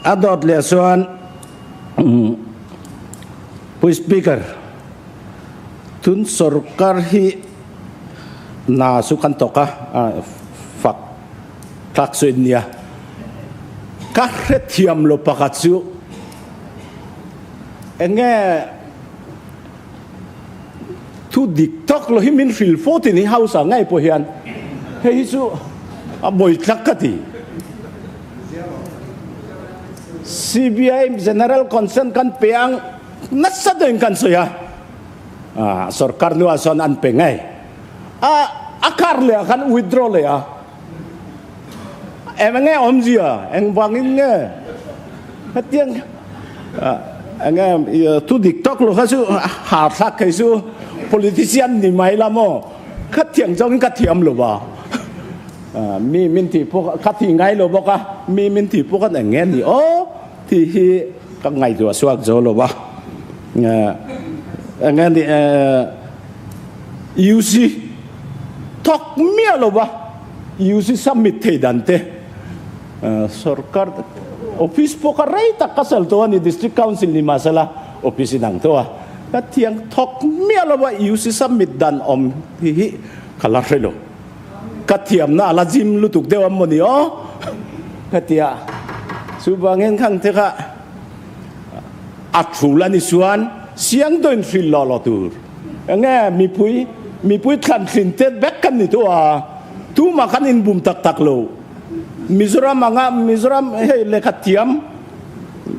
A dawt leh chuan Pu Speaker, tun sorkar hi hna chu kan tawk a, fak tlak chu in nia. Ka hrethiam lo pakhat chu enge thu dik tawk lo hi min hrilh fo tin hi House ah ngei pawh hian hei hi chu a bawi tlak ka ti. CBI General Consent kan pe ang nasa deuhin kan sawi a, sorkar hnuah chuan an pe ngei. A a kar leh ah khan withdraw leh a. Eng nge awmzia? Engvangin nge hetiang enge thu dik tawk lo kha chu har thlak thei chu politician ni mai la maw? Kha thiang zawngin ka thiam lo va. Mi min tih pawh ka tih ngai lo bawk a, mi min tih pawh khan eng nge ni aw tih hi ka ngaihtuah chhuak zo lo va. Eng nge ni UC thawk miah lo va UC submit thei dan te sorkar office pawh kha rei tak ka sel tawh a ni district council ni mahsela office inang tawh a ka thiang thawk miah lo va UC submit dan awm hi hi ka la hre lo. Ka thiamna a la zim lutuk deuh a mawni aw ka ti a, chuvangin khang te kha a thul a ni chuan siang dawin hrilh lawh lawh tur enge mipui mipui thlan thlin te vek kan ni tawh a, tumah kan inbum tak tak lo Mizoram anga Mizoram hei lehkha thiam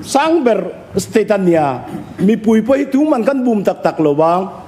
sang ber state a nia mipui pawh hi tuman kan bum tak tak lo vang.